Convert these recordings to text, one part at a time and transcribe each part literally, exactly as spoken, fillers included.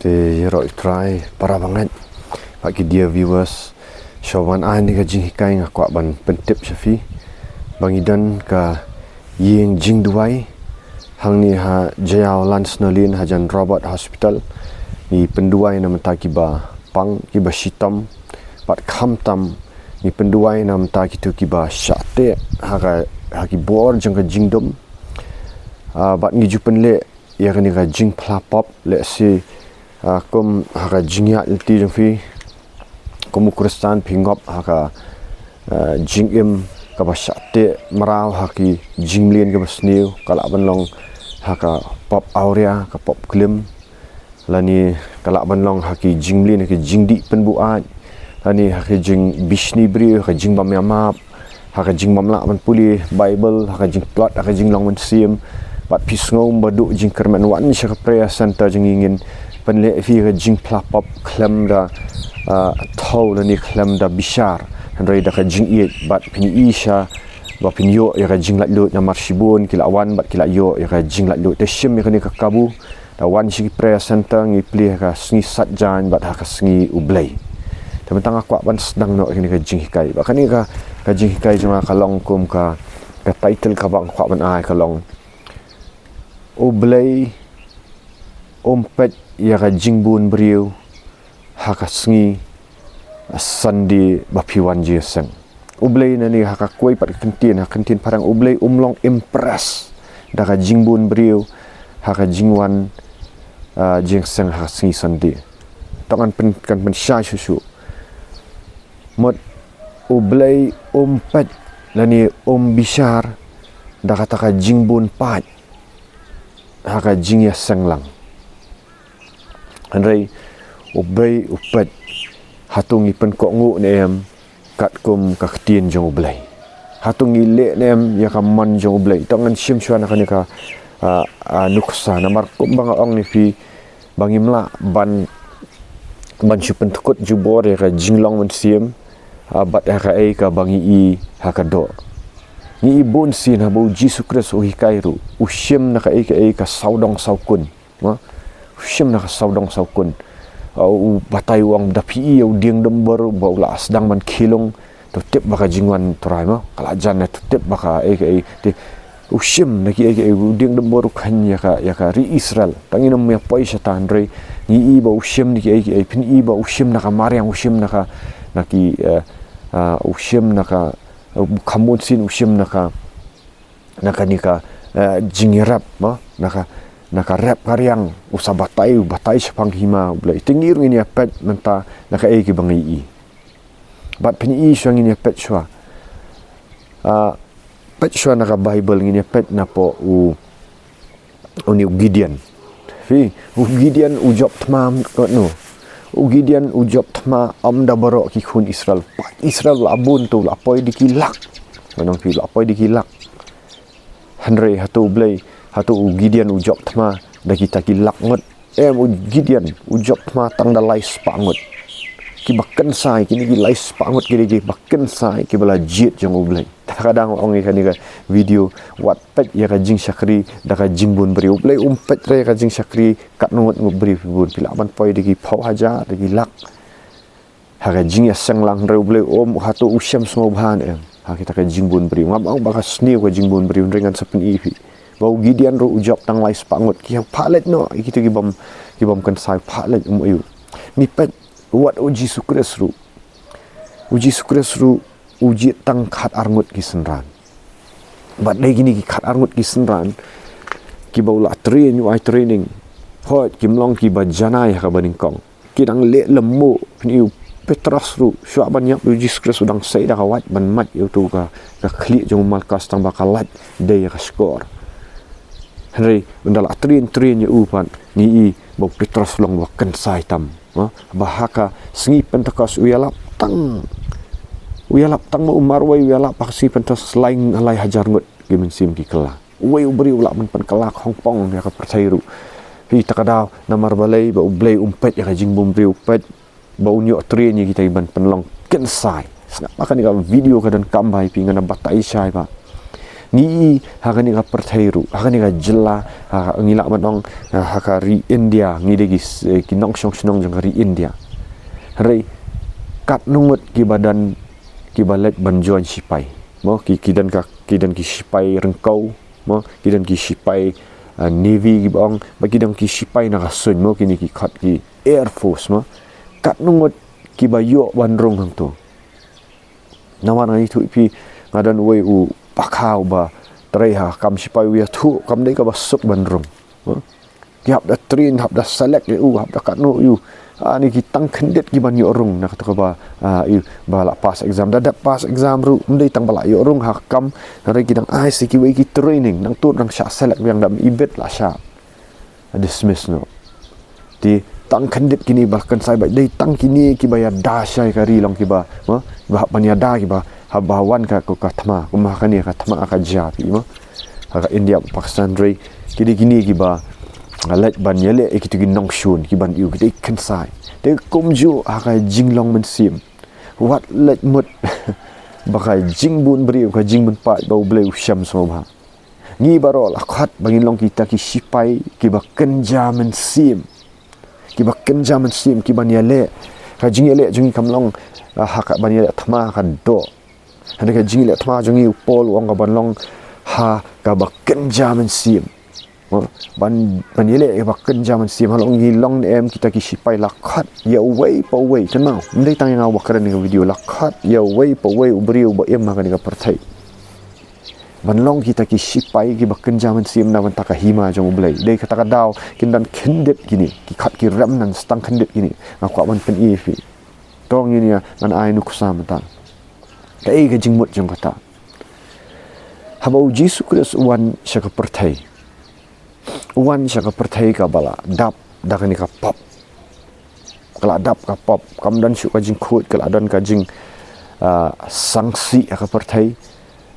Te ïaroh ïa u Trai para bangeit. Bad ki dear viewers, shuwa ban ai ïa kane ka jinghikai nga kwah ban pyntip sha phi ba ngi don ka ïing jingduwai hangne ha Jaiaw Lansonalane hajan Robert Hospital. Ngi pynduwai na bynta kiba pang, kiba shitom, bad khamtam ngi pynduwai na bynta kito kiba shah teh ha ka, ha ki bor jong ka jingdum. Ah, bad ngi ju pynleh ïa kane ka jingphla pop, lehse, ah, kum ha ka jingïaid lynti jong phi kum u Khristan, phi ngop ha ka, ah, jingim kaba shah teh mraw ha ki jingmlien kaba sniew, ka lah ban long ha ka pop awria, ka pop klim, lane ka lah ban long ha ki jingmlien, ha ki jingdih pynbuaid, lane ha ki jingbishni briew, ha ka jingbym ïamap, ha ka jingbym lah ban pule Bible, ha ka jingtlot, ha ka jinglong mynsiem. Bad phi sngew ba duh jingkyrmen, wan sha ka prayer center jong ngi, ngin pynleh ïa phi ka jingphla pop khlem da, ah, thew lane khlem da bishar, hynrei da ka jingïeit. Bad phin ïohi sha ba phin ïoh ïa ka jinglaitluid, namar shibun ki la wan bad ki la ïoh ïa ka jinglaitluid. Te shim ïa kane ka kabu, da wan sha ki prayer center, ngi plie ha ka sngi Saitjaiñ bad ha ka sngi U Blei. Te mynta nga kwah ban sdang noh ïa kane ka jinghikai. Bad kane ka, ka jinghikai jong nga ka long kum ka, ka title kaba nga kwah ban ai ka long: U Blei um peit ïa ka jingbun briew ha ka sngi Sunday ba phi wan jingïaseng. U Blei nangne ha ka kawei pat ka kyntien, ha ka kyntien phareng, U Blei um long impress da ka jingbun briew ha ka jingwan, ah, jingïaseng ha ka sngi Sunday. To ngan pyn, kan pynshai shuh shuh. Mut U Blei um peit lane um bishar da kata ka jingbun paid ha ka jingïaseng lang. Hynrei U Blei u peit, hato ngi pynkohnguh ne em katkum ka ktien jong U Blei? Hato ngi leh ne em ïa ka mon jong U Blei? To ngan shim shuwa na kane ka, ah, ah, nuksa, namar kumba nga ong ïa phi, ba ngim lah ban, ban shu pyntyngkut jubor ïa ka jinglong mynsiem, ah, bad ïa kaei kaba ngi i ha ka doh. Ngi i bunsien haba U Jisu Khrist u hikai ruh, u shim na kaei kaei ka sawdong sawkun. Mo? U shim na ka sawdong sawkun. Ah, u batai, u ong, da phi i ïa u dieng dumbur ba u la sdang ban khie lung, to tip ba ka jingwan Trai, mo, ka la jan, to tip ba kaei kaei. Te u shim na kiei kiei, u dieng dumbur u kheiñ ïa ka, ïa ka ri Israel. Tang ngin ym ïa poi shata, hynrei ngi i ba u shim na kiei kiei, phin i ba u shim na ka mariang, u shim na ka, na ki, eh, ah, u shim na ka, eh, kham bunsien u shim na ka, na kane ka, eh, jingïarep, mo, na ka, na ka rep ka riang, u sa batai, u batai shaphang ka hima U Blei. Te ngi ruh ngin ïa peit mynta na kaei kaba ngi i. Bad phin i shuwa, ngin ïa peit shuwa. Ah, peit shuwa na ka Bible, ngin ïa peit napoh u, une u Gideon. Phi, u Gideon u jop thma, no. U Gideon u jop thma ym da baroh ki khun Israel. Paid Israel la bun, to la poi da ki lak. Ngan ong phi, la poi da ki lak. Hynrei hato U Blei, hato u Gideon u jop thma da kita ki lak ngut? Em, u Gideon u jop thma tang da lai spah ngut. Kiba kynsai, kine ki lai spah ngut ki dei kiba kynsai, kiba la jied jong U Blei. Te ka dang ong ïa kane ka video, wat peit ïa ka jingshakri da ka jingbun briew. U Blei um peit ïa ka jingshakri katno ngut ngut briew phi bun. Phi lah ban poi da ki phew hajar, da ki lak ha ka jingïaseng lang, hynrei U Blei um, hato u shem sngewbha ne em ha kita ka jingbun briew? Ngam ong ba ka sniew ka jingbun briew, hynrei ngan sa pyni ïa phi ba u Gideon ruh u jop tang lai spah ngut. Ki phah leit noh ïa kito kibym, kibym kynsai, phah leit, um ïoh. Ngi peit wat U Jisu Khrist ruh. U Jisu Khrist ruh u jied tang khat ar ngut ki synran. Bad dei kine ki khat ar ngut ki synran kiba u la train, u ai training. Hooid, kim long kiba janai ha kaba nyngkong. Ki dang leh lem mo, phin i u Petros ruh, shuwa ban ïap ïa U Jisu Khrist u dang sei da ka wait ban mait ïa uto ka, ka khlieh jong u Malkas, tang ba ka lait dei ïa ka shkor. Hynrei ynda la train, train ïa u pat, ngi i ba u Petros long ba kynsai tam. Ha? Ba ha ka sngi Pentekost u ïalap tang, u ïalap tang, ma u marwei u ïalap ha ka sngi Pentekost lai, lai hajar ngut ki mynsiem ki kylla. Uwei u briew u lah ban pynkylla khongpong ïa ka pyrthei ruh. Phi, ta ka daw, namar balei? Ba U Blei um peit ïa ka jingbun briew, u peit ba un ïoh train ïa kita kiban pynlong kynsai. Sngap ba kane ka video ka donkam bha ïa phi, ngan batai shai bha. Ngi i ha kane ka pyrthei ruh, ha kane ka jylla, ha, ngi lah ban ong, ha, ha ka ri India, ngi dei ki s-, eh, ki nongshong shnong jong ka ri India. Hynrei katno ngut kiba don, kiba leit ban join shipai. Mo, ki, ki don ka, ki don ki shipai ryngkew, mo, ki don ki shipai, ah, navy kiba ong, bad ki don ki shipai na ka suiñ, mo, kine ki khot ki air force, mo. Katno ngut kiba ïoh ban rung hangto. Namar nga ïathuh ïa phi, nga don uwei u pakha uba trei ha ka kam shipai, u ïathuh kam dei kaba suk ban rung. Huh? Ki hap da train, hap da select ïa u, hap da katno ïa u. Ah, ne ki tang khyndiat kiban ïoh rung na kata kaba, ah, ïa u ba la pass exam. Da dep pass exam ruh, ym dei tang ba la ïoh rung ha ka kam, hynrei ki dang ai sa ïa kiwei ki training, nangta dang shah select biang, da ym ibit la shah dismiss noh. Te tang khyndiat kine ba kynsai, ba dei tang kine kiba ïada sha ka ri, long kiba, mo, ba hap ban ïada, kiba hap ban wan ka, ka, ka thma, kumba kane ka thma ka jia phi, mo. Ha ka India, Pakistan, hynrei ki dei kine kiba leit ban ïaleh ïa kito ki nongshun, kiban ïoh, ki dei kynsai. Te kumjuh ha ka jinglong mynsiem. Wat leit mut ba ka jingbun briew, ka jingbun paid ba U Blei u shem sngewbha. Ngi baroh la khot ba ngin long kita ki shipai kiba kynja mynsiem. Kiba kynja mynsiem, kiban ïaleh. Ka jingïaleh jong ngi kam long, ah, ha kaban ïaleh thma ha ka doh. Hynrei ka jingïaleh thma jong ngi, u Paul u ong, kaban long ha kaba kynja mynsiem. Mo, ban, ban ïaleh kaba kynja mynsiem. Halor ngi long ne em kita ki shipai, la khot ïa uwei pa uwei. Kynmaw, ym dei tang ïa nga uba kren ïa ka video, la khot ïa uwei pa uwei u briew ba im ha kane ka pyrthei. Ban long kita ki shipai kiba kynja mynsiem na bynta ka hima jong U Blei. Dei kata ka daw kin don khyndiat kine, ki khot ki remnants tang khyndiat kine. Nga kwah ban pyni ïa phi. To ngin ïa, ngan ai nuksa mynta. Kaei ka jingmut jong kata? Haba U Jisu Khrist u wan sha ka pyrthei, u wan sha ka pyrthei kaba la dap da kane ka pop. Ka la dap ka pop, kam don shuh ka jingkhuid, ka la don ka jing, ah, sangsi ha ka pyrthei.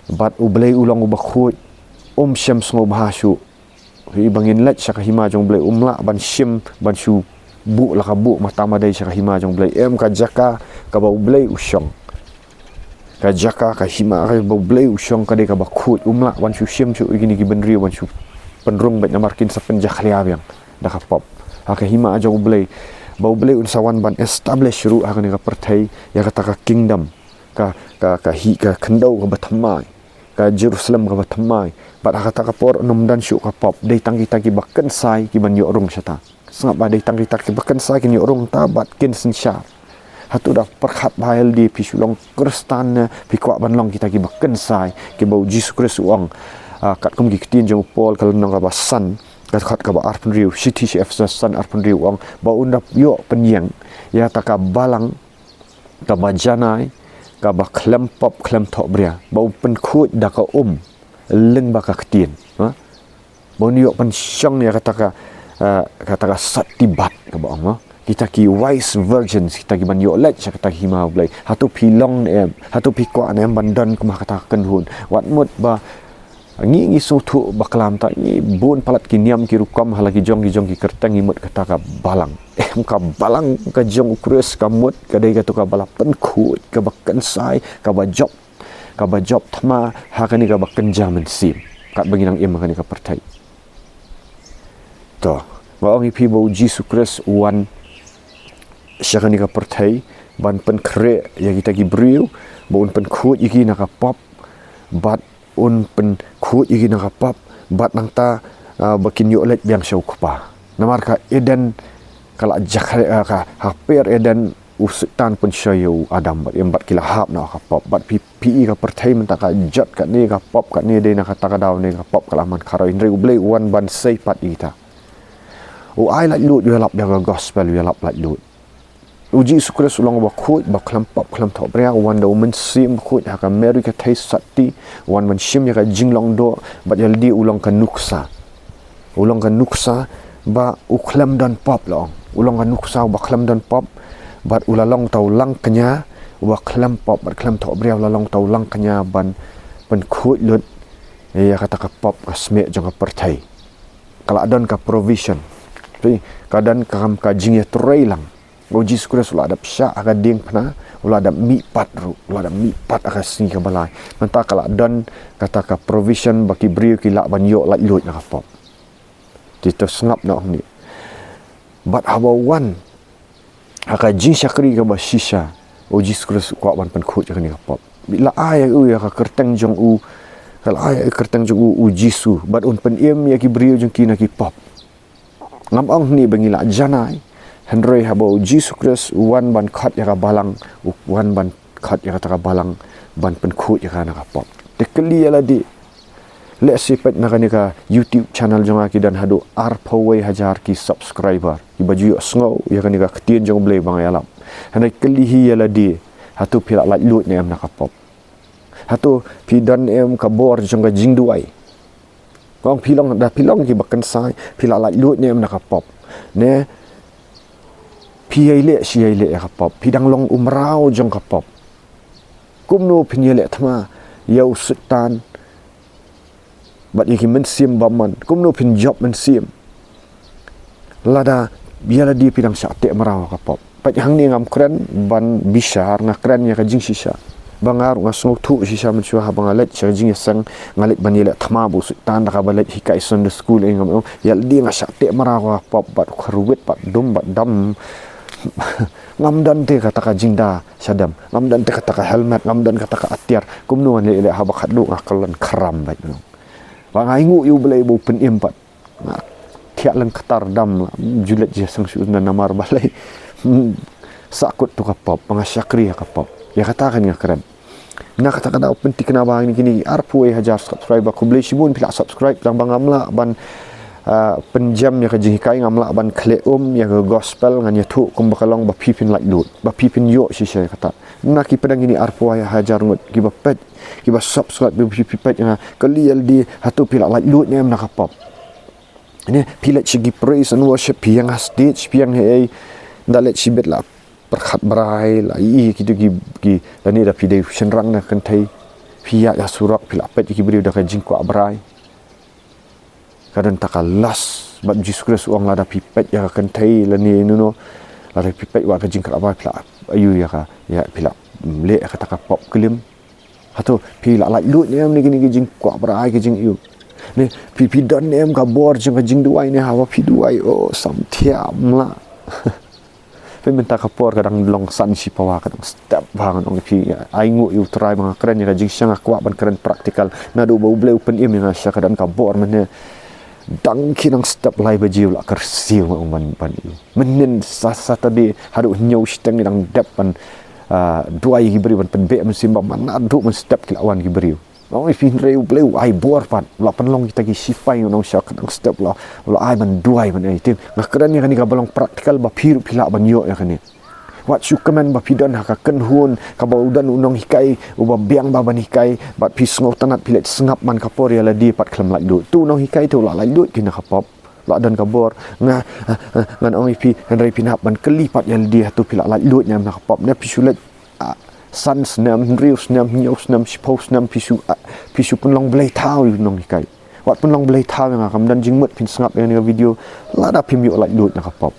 Bad U Blei u long uba khuid, um shem sngewbha shuh. Haba ngin leit sha ka hima jong U Blei, um lah ban shim, ban shu buh la ka buh mata madei sha ka hima jong U Blei. Em, ka jaka kaba U Blei u shong, ka jaka, ka hima kaba U Blei u shong, ka dei kaba khuid, um lah ban shu shim shuh ïa kine ki bynriew ban shu pynrung beit, namar kin sa pynjakhlia biang da ka pop. Ha ka hima jong U Blei, ba U Blei un sa wan ban establish ruh ha kane ka pyrthei ïa kata ka kingdom, ka, ka, ka hi, ka khyndew kaba thymmai, ka Jerusalem kaba thymmai. Bad ha kata ka por ym don shuh ka pop, dei tang kita kiba kynsai kiban ïoh rung shata. Sngap ba dei tang kita kiba kynsai kin ïoh rung ta bad kin synshar. Hato da pyrkhat bha ïalade, phi shu long Khristan ne phi kwah ban long kita kiba kynsai, kiba U Jisu Khrist u ong, ah, katkum ki ktien jong u Paul, ka lynnong kaba san, ka dkhot kaba arphew hynriew, shithi sha Ephesus san arphew hynriew, u ong ba un da ïoh pynïeng ïa kata ka balang kaba janai, kaba khlem pop khlem thohbria, ba un pynkhuid da ka um lyngba ka ktien, ha? Ba un ïoh pynshong ïa kata ka, eh, kata ka sati bat kaba ong, ha? Kita ki wise virgins, kita kiban ïoh leit sha kata ka hima U Blei. Hato phi long ne em? Hato phi kwah ne em ban don kum ha kata ka kynhun? Wat mut ba ngi, ngi sngewthuh bakla mynta, ngi bun palat ki niam ki rukom ha la ki jong ki jong ki kyrteng, ngi mut kata ka balang. Em, ka balang ka jong U Khrist ka mut ka dei kato kaba la pynkhuid, kaba kynsai, kaba jop, kaba jop thma ha kane kaba kynja mynsiem, katba ngi nang im ha kane ka pyrthei. To, nga ong ïa phi ba U Jisu Khrist u wan sha kane ka pyrthei ban pynkhreh ïa kita ki briew, ba un pynkhuid ïa ki na ka pop, bad un pynkhuid ïa ki na ka pop, bad nangta, ah, ba kin ïoh leit biang sha U Kpa. Namar ka Eden ka la jakhlia, ah, ka, ha per Eden u Soitan pynshoi ïa u Adam bad Im bad ki la hap noh ha ka pop. Bad phi, phi i ka pyrthei mynta ka jot katne ka pop, katne dei na kata ka daw ne ka pop ka la man kharoi. Hynrei U Blei u wan ban sei pat ïa kita. U ai laitluid, u ïalap ïa ka gospel, u ïalap laitluid. U Jisu Khrist u long uba khuid, ba khlem pop khlem thohbria, u wan da U Mynsiem Bakhuid ha ka Meri ka theisotti, u wan ban shim ïa ka jinglong doh, bad ïalade u long ka nuksa. U long ka nuksa ba u khlem don pop, la ong. U long ka nuksa uba khlem don pop, bad u la long uta u lang kñia uba khlem pop bad khlem thohbria, u la long uta u lang kñia ban pynkhuid lut ïa kata ka pop ka smiej jong ka pyrthei. Ka la don ka provision. Phi, ka don ka kam ka jingïatreilang. ba u Jisu Khrist u la dep shah ha ka diengphna, u la dep mihpat ruh, u la dep mihpat ha ka sngi kaba lai. Mynta ka la don kata ka provision ba ki briew ki lah ban ïoh laitluid na ka pop. Te to sngap noh hangne. Bad haba u wan ha ka jingshakri kaba shisha, u Jisu Khrist u kwah ban pynkhuid ïa kane ka pop. La ai ïa u ïa ka kyrteng jong u, ka la ai ïa ka kyrteng jong u, u Jisu, bad un pynim ïa ki briew jong ki na ki pop. Ngam ong hangne ba ngi la janai, hynrei haba u Jisu Khrist u wan ban khot ïa ka balang, u wan ban khot ïa kata ka balang ban pynkhuid ïa ka na ka pop. Te kylli ïa lade, lehse peit na kane ka YouTube channel jong nga ki don haduh arphew wei hajar ki subscriber kiba ju ïohsngew ïa kane ka ktien jong u Blei ba nga ïalap. Hynrei kylli hi ïa lade, hato phi la laitluid ne em na ka pop? Hato phi don ne em ka bor jong ka jingduwai? Kong phi long, da phi long kiba kynsai, phi la laitluid ne em na ka pop? Ne phi ïai leh shi ïai leh ïa ka pop, phi dang long u mraw jong ka pop. Kumno phin ïaleh thma ïa u Soitan bad ïa ki mynsiem bymman? Kumno phin jop mynsiem lada ïa lade phi dang shah teh mraw ha ka pop? Peit, hangne ngam kren ban bishar, nga kren ïa ka jingshisha. Ba nga ruh nga sngewthuh shisha mynshuwa haba nga leit sha ka jingïaseng, nga leit ban ïaleh thma bad u Soitan da kaba leit hikai Sunday school, eh, ngam ong ïa lade nga shah teh mraw ha ka pop bad u kyrwit bad dum bad dam. Ngam don te kata ka jingda shadem, ngam don te kata ka helmet, ngam don kata ka atiar. Kumno ngan leh leh haba khatduh nga kyllon khram bad, no? Ba nga ainguh ïa u Blei ba u pynim pat. Nga thiah lyngktar dam la, ju leit jingïaseng shuh na namar balei? Hmm, sahkut to ka pop, ba nga shakri ha ka pop. Ïa kata kan nga kren. Na kata ka daw pynthikna ba ngi kine arphew wei hajar subscriber, khublei shibun phi la subscribe, tang ba ngam lah ban, ah, pynjem ïa ka jinghikai, ngam lah ban khleh um ïa ka gospel, ngan ïathuh kumba ka long ba phi phin laitluid, ba phi phin ïoh shisha ïa kata. Na ki pdeng kine arphew wei hajar ngut kiba peit, kiba subscribe, kiba phi, phi peit ïa nga, kylli ïa lade, hato phi la laitluid ne em na ka pop? Ne phi leit sha ki praise and worship, phi ïeng ha stage, phi ïeng ha ei, da leit shibit la pyrkhat brai, la ïohi kito ki, ki, lane da phi dei u shynrang na kynthei, phi ïaid ha surok, phi la peit ïa ki briew da ka jingkwah brai. Ka don ta ka lust, bad Jisu Khrist u ong lada phi peit ïa ka kynthei lane nuno, lada phi peit wat ka jingkwah brai, phi la ïohi ïa ka, ïa phi la, mm, leh ïa kata ka pop klim. Hato phi la laitluid ne em na kine ki jingkwah brai, ki jingïohi? Ne phi, phi don ne em ka bor jong ka jingduwai, ne haba phi duwai, oh, sam thiah mla. Phi, mynta ka por ka dang long san shi pawa, ka dang step bha, ngan ong ïa phi, ainguh ïa u Trai ba nga kren ïa ka jingshang, nga kwah ban kren practical. Naduh ba u Blei u pynim ïa nga shisha, ka don ka bor mynne dang ki nang step lai baje u la kyrsiew nga ong ban, ban ïohi. Mynhynnin sa Saturday haduh hynñiew shiteng ngi dang dep ban, ah, duwai ïa ki briew, ban pynbeh mynsiem bymman, naduh mynstep ki la wan ki briew. Nga ong ïa phi, hynrei u Blei u ai bor pat, u la pynlong kita ki shipai, nga ong shisha, ka dang step u la, u la ai ban duwai ban ei. Te nga kren ïa kane kaba long practical ba phi ruh phi lah ban ïoh ïa kane. Wat shu kmen ba phi don ha ka kynhun kaba u don u nonghikai uba biang bha ban hikai, bad phi sngewtynnat, phi leit sngap man ka por ïa lade pat khlem laitluid. To u nonghikai te u la laitluid ki na ka pop, la don ka bor. Nga, ah, ah, ngan ong ïa phi, hynrei phin hap ban kylli pat ïa lade, hato phi la laitluid ne em na ka pop? Ne phi shu leit, ah, san snem, hynriew snem, hynñiew snem, shiphew snem, phi shu, ah, phi shu pynlong blei thaw ïa u nonghikai. Wat pynlong blei thaw ïa nga, kam don jingmut phin sngap ïa kane ka video lada phim ïoh laitluid na ka pop.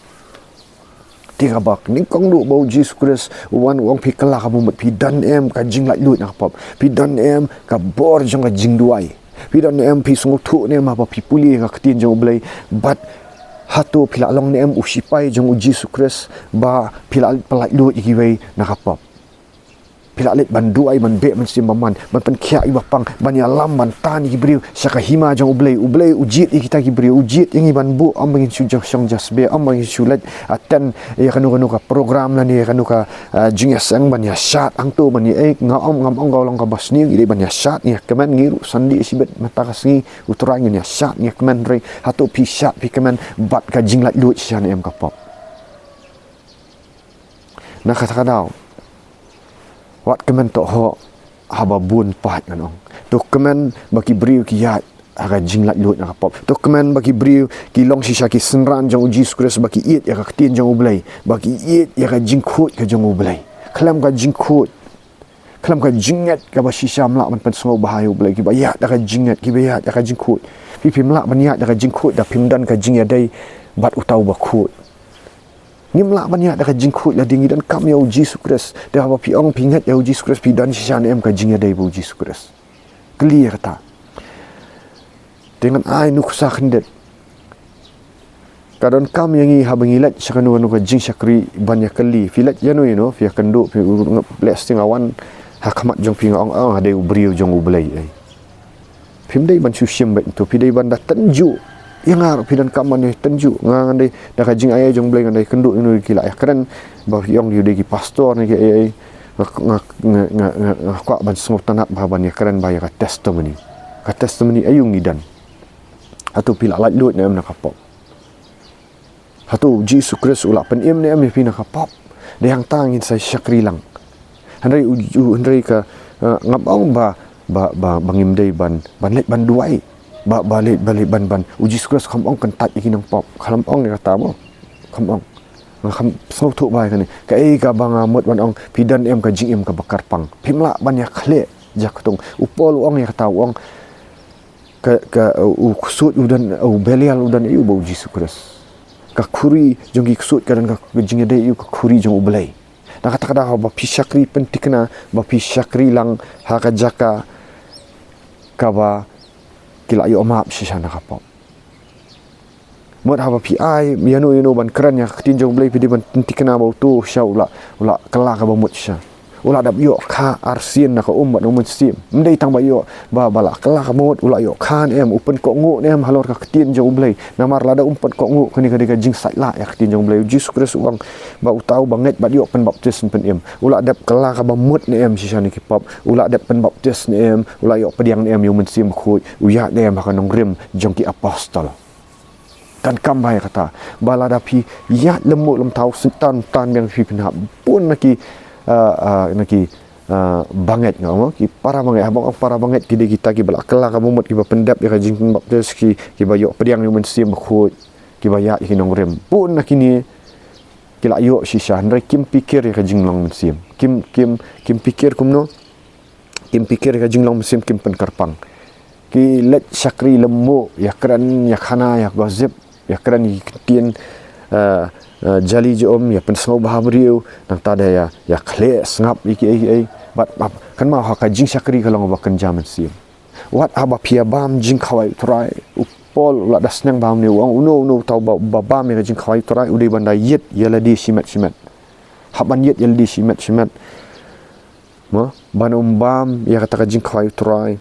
Te kaba nyngkong duh ba u Jisu Khrist u wan u ong, phi kylla ka bamut, phi don em ka jinglaitluid na ka pop, phi don em ka bor jong ka jingduwai, phi don em, phi sngewthuh ne em haba phi pule ka ktien jong u Blei? Bad hato phi la long ne em u shipai jong u Jisu Khrist ba phi la pynlaitluid ïa kiwei na ka pop? Phi la leit ban duwai, ban beh mynsiem bymman, ban pynkhiah ïa kiba pang, ban ïalam, ban tan ïa ki briew sha ka hima jong u Blei. U Blei u jied ïa kita ki briew, u jied ïa ngi ban buh, ym ba ngin shu jong shong jasbe, ym ba ngin shu leit attend ïa kano kano ka program lane ïa kano ka, ah, jingïaseng ban ïashad hangto ban ïa, eh, nga ym, ngam ong ka long kaba sniew, ngi dei ban ïashad, ngi ïakmen, ngi ruh Sunday shibit mynta ka sngi, u Trai, ngin ïashad, ngi ïakmen, hynrei hato phi shad, phi kmen bad ka jinglaitluid shisha ne em ka pop? Na kata ka daw, wat kmen tohok haba bun paid, ngan ong. To kmen ba ki briew ki ïaid ha ka jinglaitluid na ka pop. To kmen ba ki briew ki long shisha ki synran jong u Jisu Khrist, ba ki ïeit ïa ka ktien jong u Blei, ba ki ïeit ïa ka jingkhuid ka jong u Blei. Khlem ka jingkhuid, khlem ka jingngeit kaba shisha, ym lah ban pynsngewbha ïa u Blei. Kiba ïaid da ka jingngeit, kiba ïaid da ka jingkhuid. Phi, phim lah ban ïaid da ka jingkhuid da phim don ka jingïadei bad uta uba khuid. Ngim lah ban ïaid da ka jingkhuid lade, ngi donkam ïa u Jisu Khrist. Te haba phi ong phi ngeit ïa u Jisu Khrist, phi don shisha ne em ka jingïadei bad u Jisu Khrist? Kylli ïa kata. Te ngan ai nuksa khyndiat. Ka donkam ïa ngi haba ngi leit sha kano kano ka jingshakri ban ïa kylli. Phi leit ïano ïano, phi ïa kynduh, phi u-, nga-, leh sting awan ha khmat jong phi, nga ong, ah, nga dei u briew jong U Blei, eh. Phim dei ban shu shim beit to, phi dei ban da tynjuh. Ïa nga ruh phi donkam ban ïa tynjuh. Nga ngan dei da ka jingaiei jong U Blei, ngan dei kynduh ïano ki la ïa kren ba phi ong ki dei ki pastor ne ki ei ei. Nga, nga, nga, nga, nga, nga kwah ban sngewtynnat bha ban ïa kren bha ïa ka testimony. Ka testimony aïu ngi don? Hato phi la laitluid ne em na ka pop? Hato u Jisu Khrist u la pynim ne em ïa phi na ka pop? Dei hangta ngin sa shakri lang. Hynrei u, u, hynrei ka, eh, ngam ong ba, ba, ba, ba ngim dei ban, ban leit ban duwai. Ba, ba leit, ba leit ban, ban. U Jisu Khrist kam ong kyntait ïa ki nongpop. Kam ong ïa kata mo. Kam ong. Nga kam sngewthuh bha ïa kane. Kaei kaba nga mut ban ong, phi don em ka jingim kaba kyrpang? Phim lah ban ïa khleh jaktung. U Paul u ong ïa kata, u ong ka, ka, u ksuid u don, u Belial u don aïu bad u Jisu Khrist? Ka khuri jong ki ksuid ka don ka jingïadei aïu? Ka khuri jong U Blei. Na kata ka daw ba phi shakri pynthikna, ba phi shakri lang ha ka jaka kaba ki la ïoh map shisha na ka pop. Mut haba phi ai ïano ïano ban kren ïa ka ktien jong U Blei, phi dei ban pynthikna ba uto shisha u la, u la kylla kaba mut shisha. U la dep ïoh kha arsien na ka um bad na u mynsiem. Ym dei tang ba ïoh ba, ba la kylla kaba mut, u la ïoh kha ne em, u pynkohnguh ne em halor ka ktien jong U Blei. Namar lada um pynkohnguh, kane ka dei ka jingsaitlah ïa ka ktien jong U Blei. U Jisu Khrist u ong ba uta uba ngeit bad ïoh pynbaptis yn pynim. U la dep kylla kaba mut ne em shisha na ki pop? U la dep pynbaptis ne em? U la ïoh pdiang ne em ïa u Mynsiem Bakhuid? U ïaid ne em ha ka nongrim jong ki apostol? Donkam bha ïa kata. Ba lada phi ïaid lymmuh lymthaw, Soitan tan biang ïa phi, phin hap bun na ki, ah, ah, na ki, ah, bangeit, nga ong, ki para bangeit. Haba ong para bangeit, ki dei kita kiba la kylla kaba mut, kiba pyndep ïa ka jingbaptis, ki, kiba ïoh pdiang ïa u Mynsiem Bakhuid, kiba ïaid ïa ki nongrim. Bun na kine ki la ïoh shisha, hynrei kim pyrkhat ïa ka jinglong mynsiem. Kim, kim, kim pyrkhat kumno? Kim pyrkhat ïa ka jinglong mynsiem, kim pynkyrpang. Ki leit shakri lymmuh, ïakren ïakhana, ïagossip, ïakren ïa ki ktien, eh, eh, jali jong um, ïa pynsngewbha briew, nangta da ïa, ïa khleh sngap ïa kiei kiei. Bad, bad kynmaw, ha ka jingshakri ka long kaba kynja mynsiem. Wat haba phi ïa bam jingkhawai U Trai, u Paul u la da sneng bha, une u ong, uno uno uta uba, uba bam ïa ka jingkhawai U Trai u dei ban da ïit ïa lade shimet shimet. Hap ban ïit ïa lade shimet shimet. Mo, ban ym bam ïa kata ka jingkhawai U Trai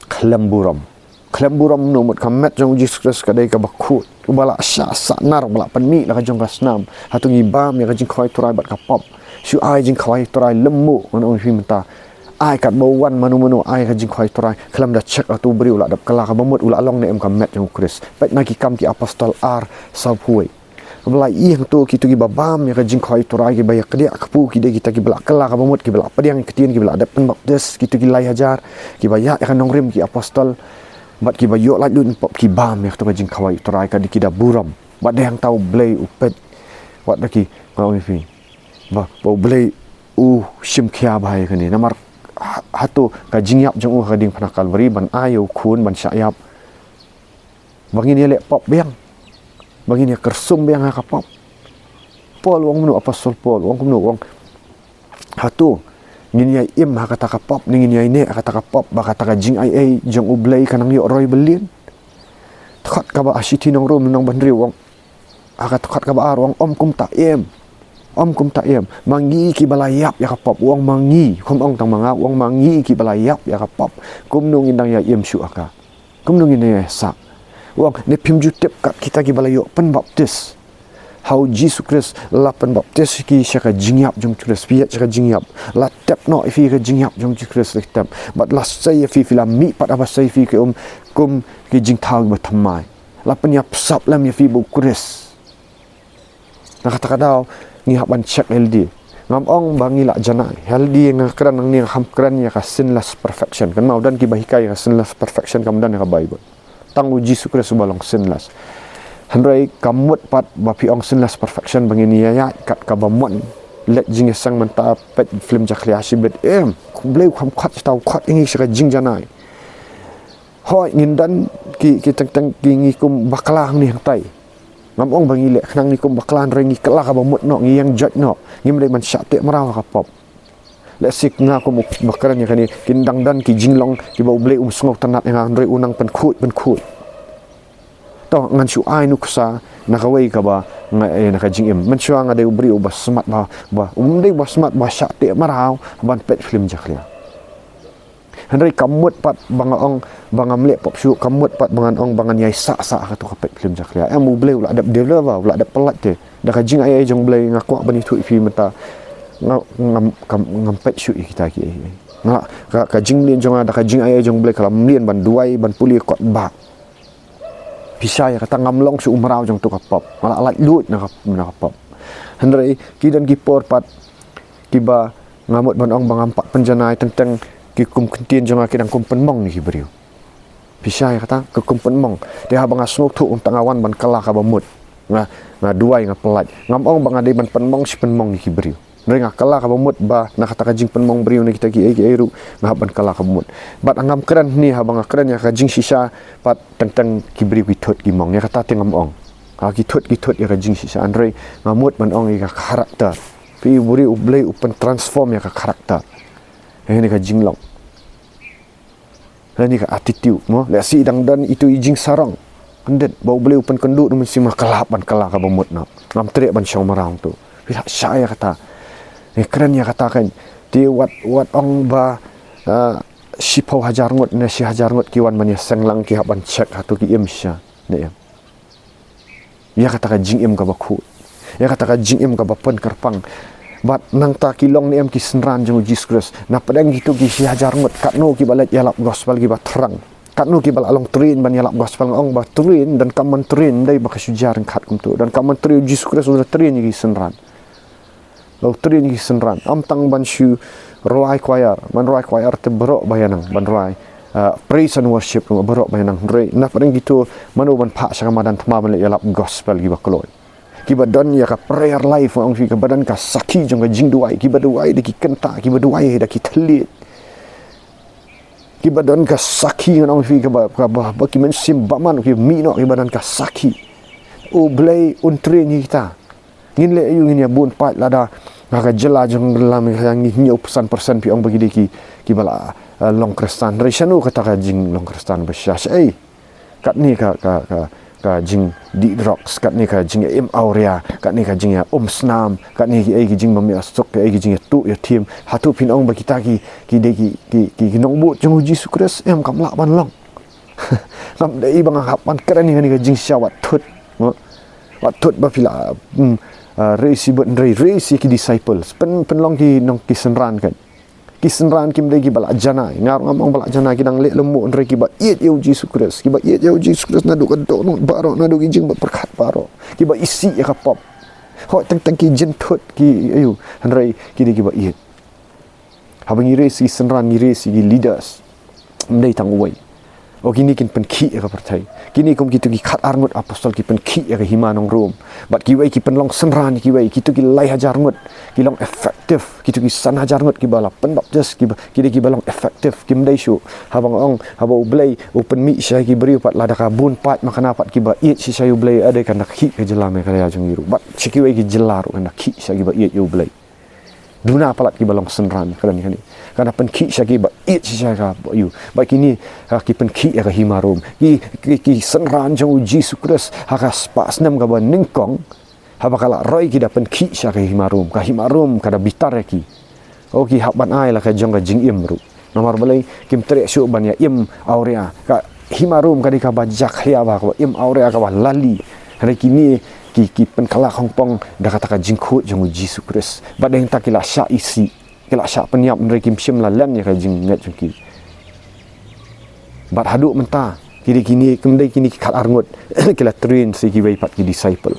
khlem burom. Khlem burom, no mut ka met jong u Jisu Khrist ka dei kaba khuid. Uba la shah sahnarphna, uba la pynmih la ka jong ka snam. Hato ngi bam ïa ka jingkhawai U Trai bad ka pop? Shu ai jingkhawai U Trai lymmuh, ngan ong ïa phi mynta. Ai katba u wan mano mano, ai ka jingkhawai U Trai. Khlem da check hato u briew u la dep kylla kaba mut, u la long ne em ka met jong u Khrist. Peit na Ki Kam ki Apostol ar, sawphew wei. Ba la ïeng to kito kiba bam ïa ka jingkhawai U Trai, kiba ïa kdiah kpu, ki dei kita kiba la kylla kaba mut, kiba la pdiang ïa ka ktien, kiba la dep pynbaptis, kito ki lai hajar, kiba ïaid ïa ka nongrim ki apostol, bad kiba ïoh laitluid na pop, ki bam ïa kato ka jingkhawai U Trai, ka dei ki da burom. Bad dei hangta U Blei u peit, wat da ki, nga ong ïa phi, ba, ba U Blei u shim khia bha ïa kane. Namar ha-, hato ka jingïap jong u ha ka diengphna Kalbari ban ai ïa u khun ban shah ïap, ba ngin ïaleh pop biang, ba ngin ïakyrsum biang ha ka pop. Paul u ong kumno, Apostol Paul u ong kumno, u ong, hato ngin ïai im ha kata ka pop, ne ngin ïai neh ha kata ka pop, ba kata ka jingaiei jong U Blei kan nang ïoh roi byllieng? Dkhot kaba ar, Shithi na u Rom lynnong ba hynriew u ong, ha ka dkhot kaba ar u ong, ym kumta em. Ym kumta em. Ma ngi kiba la ïap ïa ka pop, u ong ma ngi, um ong tang ma nga, u ong ma ngi kiba la ïap ïa ka pop, kumno ngin dang ïai im shuh ha ka? Kumno ngin ïa sah? U ong, ne phim ju tip kat kita kiba la ïoh pynbaptis ha u Jisu Khrist, la pynbaptis ïa ki sha ka jingïap jong u Khrist, phi ïa sha ka jingïap. La tep noh ïa phi ka jingïap jong u Khrist, la tep. Bad la sei ïa phi, phi la mihpat haba sei ïa phi ki um kum ki jingthaw kiba thymmai. La pynïap sap lem ïa phi bad u Khrist. Na kata ka daw, ngi hap ban check healthy. Ngam ong ba ngi lah janai. Healthy nga kren nangne, ngam kren ïa ka sinless perfection. Kynmaw, don kiba hikai ïa ka sinless perfection, kam don ha ka Bible. Tang u Jisu Khrist uba long sinless. Hynrei kam mut pat ba phi ong sinless perfection ba ngin ïa ïaid kat kaba mon. Leit jingïaseng mynta, peit film jakhlia shibit. Em, U Blei u kham khot ïa uta, u khot ïa ngi sha ka jingjanai. Hooid, ngin don ki, ki teng teng ki, ngi kum bakla hangne hangtai. Ngam ong ba ngi leh khnang ngi kum bakla, hynrei ngi kylla kaba mut noh, ngi ïeng joit noh. Ngim dei ban shah teh mraw ha ka pop. Lehse nga kum u ba kren ïa kane, kin dang don ki jinglong kiba U Blei um sngewtynnat ïa nga, hynrei u nang pynkhuid pynkhuid. To ngan shu ai nuksa na kawei kaba nga, eh, na ka jingim. Mynshuwa nga dei u briew uba smat ba, ba, um dei uba smat ba shah teh mraw ban peit film jakhlia. Hynrei kam mut pat ba nga ong ba ngam leh pop shuh, kam mut pat ba ngan ong ba ngan ïai sah sah ha kato ka peit film jakhlia. Em, U Blei u la dep deliver, u la dep pyllait te. Da ka jingaiei jong U Blei nga kwah ban ïathuh ïa phi mynta. Nga, ngam, kam, ngam peit shuh ïa kita kiei. Nga, ka, ka jingmlien jong nga da ka jingaiei jong U Blei ka la mlien ban duwai, ban pule kot ba. Pisa ïa kata, ngam long shuh u mraw jong kato ka pop. Nga la laitluid na ka, na ka pop. Hynrei ki don ki por pat kiba nga mut ban ong ba ngam pat pynjanai, teng teng ki kum ktien jong nga ki dang kum pynmong ïa ki briew. Pisa ïa kata, ki kum pynmong. Te haba nga sngewthuh, um, tang nga wan ban kylla kaba mut. Nga, nga duwai, nga pyllait. Ngam ong ba nga dei ban pynmong shi pynmong ïa ki briew. Hynrei nga kylla kaba mut ba na kata ka jingpynmong briew na kita kiei kiei ruh nga hap ban kylla kaba mut. Bad ngam kren hangne, haba nga kren ïa ka jingshisha pat, teng teng ki briew ki thut ki mong. Ïa kata te ngam ong. Ha, ki thut, ki thut ïa ka jingshisha. Hynrei nga mut ban ong ïa ka character. Phi, U Blei, U Blei u pyntransform ïa ka character. Ïa kane ka jinglong. Lane ka attitude, mo. Lehse i dang don itu i jingsarong. Khyndiat ba U Blei u pynkynduh ruh, mynsiem nga kylla ban kylla kaba mut noh. Ngam treh ban shong mraw hangto. Phi lah shah ïa kata. Ngi kren ïa kata kan. Te wat, wat ong ba, ah, shiphew hajar ngut ne shi hajar ngut ki wan ban ïaseng lang, ki hap ban check hato ki im shisha ne em. Ïa kata ka jingim kaba khuid. Ïa kata ka jingim kaba pynkyrpang. Bad nangta ki long ne em ki synran jong U Jisu Khrist? Na pdeng kito ki shi hajar ngut, katno kiba leit ïalap gospel kiba thrang? Katno kiba la long train ban ïalap gospel? Nga ong ba train, donkam ban train, ym dei ba ka shu jia ryngkat kumto. Donkam ban train, U Jisu Khrist u la train ïa ki synran. La u train ïa ki synran. Ym tang ban shu rwai choir, ban rwai choir te baroh ba ïa nang, ban rwai, ah, praise and worship ruh baroh ba ïa nang. Hynrei na pdeng kito, mano ban phah sha ka madan thma ban leit ïalap gospel kiba kloi? Kiba don ïa ka prayer life, nga ong ïa phi, kiba don ka sakhi jong ka jingduwai, kiba duwai da ki kynta, kiba duwai da ki thylliej. Kiba don ka sakhi, nga ong ïa phi, kaba, kaba, ba ki mynsiem bymman, ki mih noh, kiba don ka sakhi. U Blei un train ïa kita. Ngin leh aïu, ngin ïa bun paid lada ha ka jylla jong ngi la, ngi hynñiew percent, percent phi ong ba ki dei ki, kiba la, eh, long Khristan. Hynrei shano kata ka jinglong Khristan ba shisha? Shaei? Katne ka, ka, ka, ka jingdih drugs, katne ka jingïaim awria, katne ka jingïaumsnam, katne kiei ki jingbym ïasuk, kiei ki jingïatuh ïathiem. Hato phin ong ba kita ki, ki dei ki, ki, ki, ki nongbud jong U Jisu Khrist? Em, kam lah ban long. Ngam dei ba nga hap ban kren ïa kane ka jingshisha, wat thut. Mo? Wat thut ba phi la, hmm, ah, raise bad hynrei raise ki disciples. Pyn, pynlong ki nong ki synran kan. Ki synran kim dei kiba la janai. Nga ruh ngam ong ba la janai, ki dang leh lehmoh, hynrei kiba ïeit ïa U Jisu Khrist. Kiba ïeit ïa U Jisu Khrist naduh ka dohnud baroh, naduh ki jingbapyrkhat baroh. Kiba isih ïa ka pop. Hooid, teng teng ki jynthut, ki aïu, hynrei ki dei kiba ïeit. Haba ngi raise ki synran, ngi raise ki leaders. Ym dei tang uwei. O, kine kin pynkhih ïa ka pyrthei. Kine kum kito ki khatar ngut apostol ki pynkhih ïa ka hima nong Rom. Bad kiwei ki pynlong synran ïa kiwei, kito ki lai hajar ngut ki long effective, kito ki san hajar ngut kiba la pynbaptis, kiba, ki dei kiba long effective. Kim dei shuh, haba nga ong, haba U Blei u pynmih shisha ki briew pat, lada ka bun paid makna pat kiba ïeit shisha ïa U Blei, ade kan da khih ka jylla Meghalaya jong ngi ruh. Bad sha kiwei ki jylla ruh kan da khih shisha kiba ïeit ïa U Blei. Duna palat kiba long synran, kren kane. Kan da pynkhih sha kiba ïeit shisha ka, ïa U. Bad kine, ha, ki pynkhih ïa ka hima Rom. Ki, ki, ki synran jong U Jisu Khrist, ha ka spah snem kaba nyngkong, haba ka la roi, ki da pynkhih sha ka hima Rom. Ka hima Rom ka da bitar ïa ki. O, ki hap ban ai la ka jong ka jingim ruh. Namar balei? Kim treh shuh ban ïaim awria. Ka hima Rom ka dei kaba jakhlia bha, kaba im awria, kaba lali. Hynrei kine ki, ki pynkylla khongpong da kata ka jingkhuid jong U Jisu Khrist. Bad dei hangta ki la shah isih, ki la shah pynïap, hynrei kim shym la len ïa ka jingngeit jong ki. Bad haduh mynta, ki dei kine, kim dei kine ki khatar ngut, ki la train sa ïa kiwei pat ki disciple.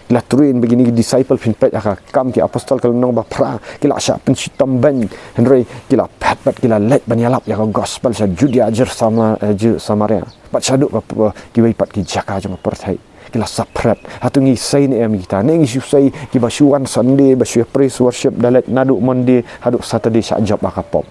Ki la train bad kine ki disciple, phin peit ha ka Kam ki Apostol ka lynnong ba phra, ki la shah pynshitom beiñ, hynrei ki la phet bad ki la leit ban ïalap ïa ka gospel sha Judea, Jer-, Sama-, eh, Jer-, Samaria. Bad shaduh ka, eh, kiwei pat ki jaka jong ka pyrthei. Ki la saphriang. Hato ngi sei ne em kita? Ne ngi shu sei kiba shu wan Sunday, ba shu ïa praise worship, da leit naduh Monday haduh Saturday shah jop ha ka pop.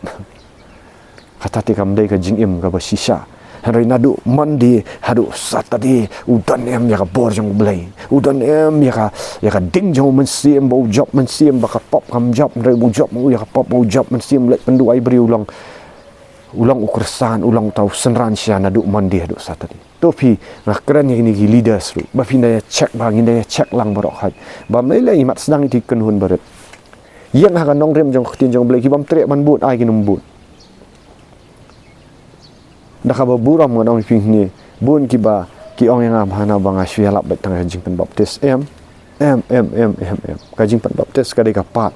Kata te kam dei ka jingim kaba shisha. Hynrei naduh Monday haduh Saturday u don em ïa ka bor jong U Blei. U don em ïa ka, ïa ka ding jong U Mynsiem, ba u jop mynsiem, ba ka pop kam jop, hynrei u jop ma u ïa ka pop, u jop mynsiem, leit pynduwai briew, u long, u long u khristan, u long uta u synran shisha naduh Monday haduh Saturday. To phi, nga kren ïa kine ki leaders ruh, ba phin da ïa check, ba ngin da ïa check lang baroh khoit. Ba ym lei lei, mat sdang ïa ki kynhun barit. Ïeng ha ka nongrim jong ka ktien jong U Blei, ki bym treh ban bud, ai kin ym bud. Da kaba burom ngan ong ïa phi hangne, bun kiba ki ong ïa nga, hana ba nga shu ïalap beit tang ka jingpynbaptis. Em, em, em, em, em, em. Ka jingpynbaptis ka dei ka part.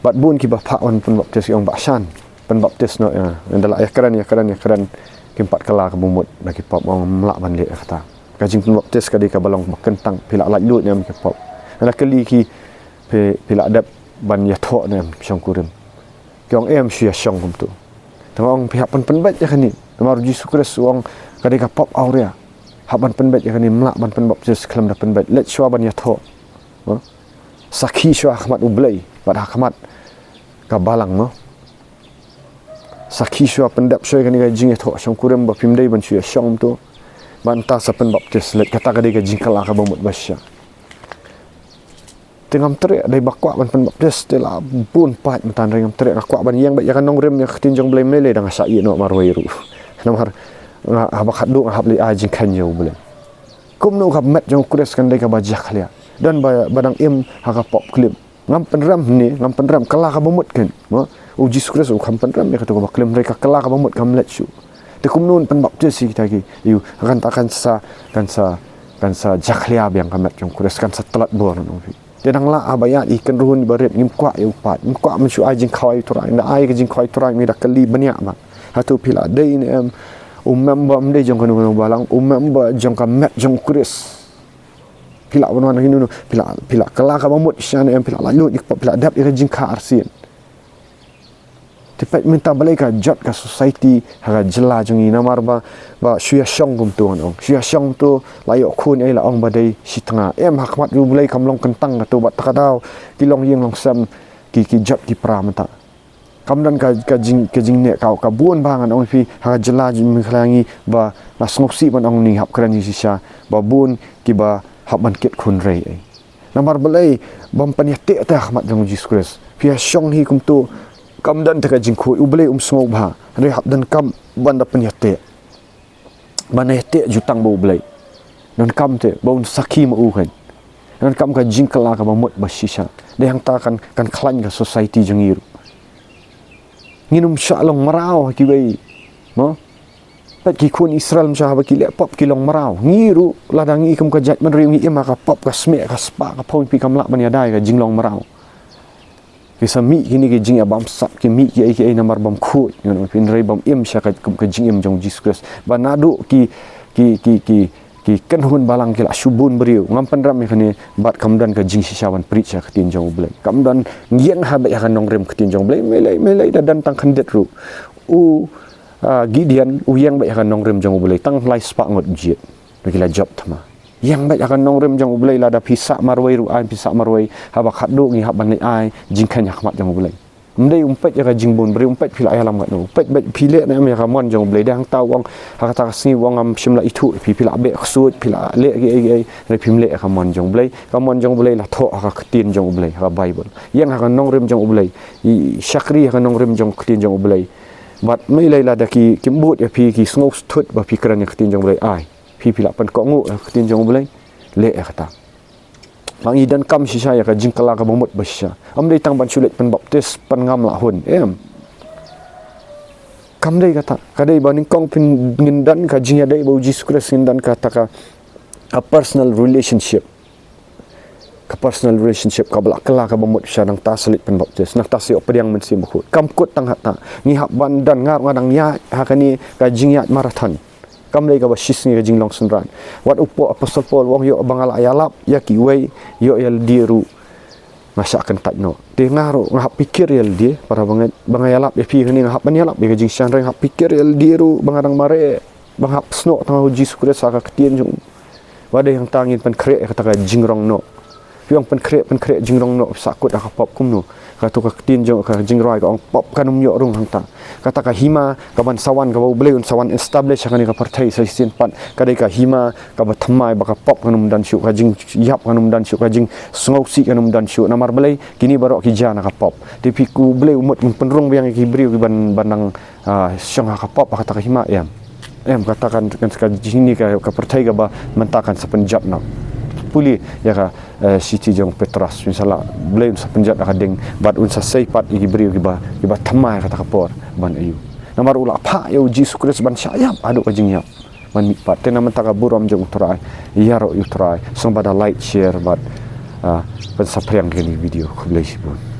Bad bun kiba phah ban pynbaptis ki ong, Bah Shan, pynbaptis noh ïa nga. Ynda lah ïakren, ïakren, ïakren, kim pat kylla kaba mut na ki pop, ong ym lah ban leh ïa kata. Ka jingpynbaptis ka dei kaba long ba kyntang, phi lah laitluid ne em ki pop. Ynda kylli ki, phi, phi lah dep ban ïathoh ne em shongkurim. Ki ong em, shu ïashong kumto. Te nga ong phi hap ban pynbeit ïa kane. Namar U Jisu Khrist u ong ka dei ka pop awria. Hap ban pynbeit ïa kane, ym lah ban pynbaptis khlem da pynbeit. Leit shuwa ban ïathoh. Mo? Sakhi shuwa ha khmat U Blei bad ha khmat ka balang, mo. Sakhi shuwa, pyndep shuwa ïa kane ka jingïathoh shongkurim ba phim dei ban shu ïashong kumto. Mynta sa pynbaptis, leit kata ka dei ka jingkylla kaba mut ba shisha. Te ngam treh, dei ba kwah ban pynbaptis, te la bun paid mynta, hynrei ngam treh, nga kwah ban ïeng beit ïa ka nongrim ïa ka ktien jong U Blei, ym lei lei da nga shah ïeh noh marwei ruh. Namar nga haba khatduh nga hap leit ai jingkheiñ ïa U Blei. Kumno ka met jong U Khrist kan dei kaba jakhlia? Don ba, ba dang im ha ka pop klim. Ngam pynrem hangne, ngam pynrem, kylla kaba mut kan. Mo? U Jisu Khrist u kham pynrem ïa kato kaba klim, hynrei ka kylla kaba mut kam leit shuh. Te kumno yn pynbaptis ïa kita ki? Ïa, kan ta kan sa, kan sa, kan sa jakhlia biang ka met jong U Khrist, kan sa tlot bor, ngan ong ïa phi. Te dang lah haba ïaid ïa ki kynhun barit, ngim kwah ïa u paid, ngim kwah ban shu ai jingkhawai U Trai, ynda ai ka jingkhawai U Trai, ngi da kylli bniah ma. Hato phi lah dei ne em u member, ym dei jong kano kano balang, u member jong ka met jong U Khrist? Phi lah wan wan ha kino kino, phi lah, phi lah kylla kaba mut shisha ne em, phi lah laitluid ne em, phi lah dep ïa ka jingkha arsien. Te peit mynta balei ka jot ka society ha ka jylla jong ngi, namar ba, ba shu ïashong kumto, ngan ong. Shu ïashong kumto, la ïoh khun ei la ong ba dei shi tnga. Em, ha khmat U Blei kam long kyntang kato, bad ta ka daw ki longïing longsem, ki, ki jot ki pra mynta. Kam don ka, ka jing, ka jingneh, ka, ka bun ba ngan ong ïa phi, ha ka jylla jong Meghalaya ngi, ba nga sngewsih ban ong, ngi hap kren jingshisha, ba bun kiba hap ban kit khun rei ei. Namar balei? Bym pynïateh te ha khmat jong U Jisu Khrist. Phi ïashong hi kumto, kam don te ka jingkhuid, U Blei um sngewbha. Hynrei hap donkam ban da pynïateh, ban ïateh jutang bad U Blei. Donkam te ba un sakhi ma u kan. Donkam ka jingkylla kaba mut ba shisha. Dei hangta kan, kan khlaiñ ka society jong ngi ruh. Ngin ym shah long mraw ha kiwei, mo? Peit ki khun Israel mynshwa haba ki leh pop ki long mraw. Ngi ruh lada ngi kum ka jaitbynriew ngi im ha ka pop, ka smieh, ka spah, ka phew, phi, kam lah ban ïada ïa ka jinglong mraw. Ki sa mih kine ki jingïabamsap, ki mih kiei kiei namar bym khuid, ngan ong ïa phi, hynrei bym im sha ka, ka jingim jong U Jisu Khrist. Ba naduh ki, ki, ki, ki, ki kynhun balang ki la shu bun briew. Ngam pynrem ïa kane, bad kam don ka jingshisha ban preach ïa ka ktien jong U Blei. Kam don, ïeng ha beit ïa ka nongrim ka ktien jong U Blei, ym lei, ym lei da don tang khyndiat ruh. U, ah, Gideon, u ïeng beit ïa ka nongrim jong U Blei, tang lai spah ngut u jied. Ba ki la jop thma. Ïeng beit ha ka nongrim jong U Blei, lada phi sah marwei ruh ai, phi sah marwei, haba khatduh ngi hap ban leit ai jingkheiñ ha khmat jong U Blei. Ym dei um peit ïa ka jingbun briew, um peit phi la ïalam katno, um peit beit phi leh ne em ïa ka mon jong U Blei. Dei hangta u ong, ha kata ka sngi u ong, ngam shym la ithuh ïa phi, phi la beh ksuid, phi la leh kiei kiei, hynrei phim leh ïa ka mon jong U Blei. Ka mon jong U Blei la thoh ha ka ktien jong U Blei, ha ka Bible. Ïeng ha ka nongrim jong U Blei, i shakri ha ka nongrim jong ka ktien jong U Blei. Bad ym lei lada ki, kim bud ïa phi, ki sngewsthut ba phi kren ïa ka ktien jong U Blei, ai. Phi, phi lah pynkohnguh ïa ka ktien jong U Blei, leh ïa kata. Ba ngi donkam shisha ïa ka jingkylla kaba mut ba shisha. Ym dei tang ban shu leit pynbaptis, pynngam la hun. Em. Kam dei kata. Ka dei ba nyngkong phin, ngin don ka jingïadei bad U Jisu Khrist, ngin don kata ka, a personal relationship. Ka personal relationship kaba la kylla kaba mut shisha, nangta sa leit pynbaptis, nangta sa ïoh pdiang Mynsiem Bakhuid. Kam kut tang hata. Ngi hap ban don, nga ruh nga dang ïaid ha kane ka jingïaid marathon. Kam dei kaba shisngi ka jinglong synran. Wat u Paul, Apostle Paul u ong, ïoh ba nga la ïalap ïa kiwei, ïoh ïa lade ruh nga shah kyntait noh. Te nga ruh nga hap pyrkhat ïa lade, para bangeit, ba nga ïalap ïa phi kane, nga hap ban ïalap ïa ka jingshisha, nga hap pyrkhat ïa lade ruh ba nga dang mareh, ba nga hap snoh tang ha U Jisu Khrist ha ka ktien jong u. Ba dei hangta ngin pynkhreh ïa kata ka jingrong noh. Phi ong pynkhreh, pynkhreh jingrong noh, sahkut ha ka pop kumno? Kato ka ktien jong ka jingrwai ka ong pop kan ym ïoh rung hangta. Kata ka hima kaban sa wan, kaba U Blei un sa wan establish ha kane ka pyrthei sa shisien pat, ka dei ka hima kaba thymmai ba ka pop kan ym don shuh, ka jingïap kan ym don shuh, ka jingsngewsih kan ym don shuh. Namar balei? Kine baroh ki jia na ka pop. Te phi, U Blei u mut un pynrung biang ïa ki briew kiban, ban nang, ah, shong ha ka pop, ha kata ka hima, em. Em, kata kan, kan, ka jingim ka, ka pyrthei kaba mynta kan sa pynjot noh. Pule ïa ka, eh, shithi jong u Petros, phin sa lah, U Blei un sa pynjot ha ka ding, bad un sa sei pat ïa ki briew kiba, kiba thymmai ha kata ka por ban ïoh. Namar u la phah ïa U Jisu Khrist ban shah ïap haduh ka jingïap, ban mihpat. Te na mynta ka burom jong U Trai, ïaroh ïa U Trai, sngewbha da like, share bad, ah, pynsaphriang kane ka video. Khublei shibun.